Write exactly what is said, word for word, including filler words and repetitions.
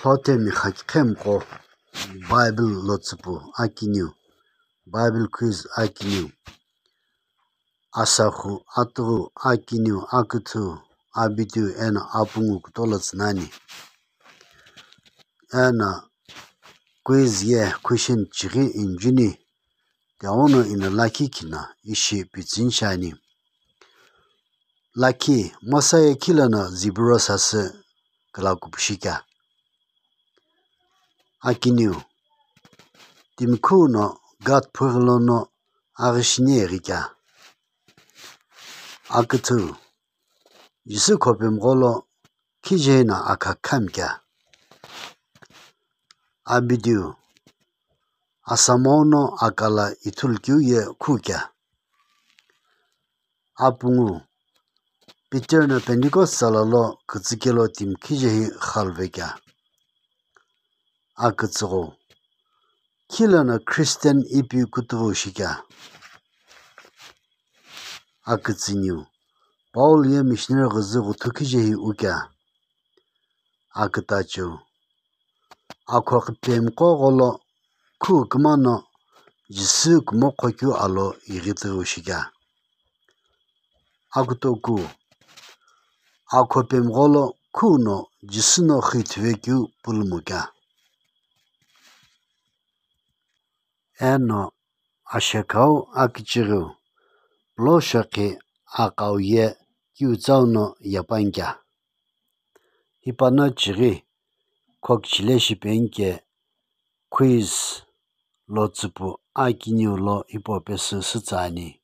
Hothemi xakiqhemqo Bible lotsüpu akiniu, Bible quiz akiniu, asakhu, atughu, akiniu, aküthü, abidiu eno apungu kutola tsü nani. Eno quiz ye question chighi injuni, tighenguno ino lakhi kina ishi pitsüni shiani. Lakhi, Mosiah khilano ziburo sasü külakupu shikea? Akiniu, timi khuu no God phughi lono aghi shini ighikea? Aküthü, Jisü khopemgho lo khijehi no akha khamikea? Abidiu, asamau no akala ithulu keu ye khukea? Apungu, Peter no Pentecost tsala lo kütsükelo timi khijehi xalvekea? Akütsüghou, khilano Christian ipi kutughu shikea? Akütsüniu, Paul ye missionary ghüzü ghuthu khijehi ukea? Akütacheu, akho qhipemiqo gholo khuu kümano Jisü kumoqho keu alo ighitughu shikea? Akutoku, akho pemiqo lo khuu no Jisü no xithuvekeu pulumokea? Eno ashekhau akichighiu, pulo shokhi aqau ye kiutsau no yapanikea? Hipano chighi khokichile shipenike quiz lotsüpu akiniu lo hipau pesü sütsü ani.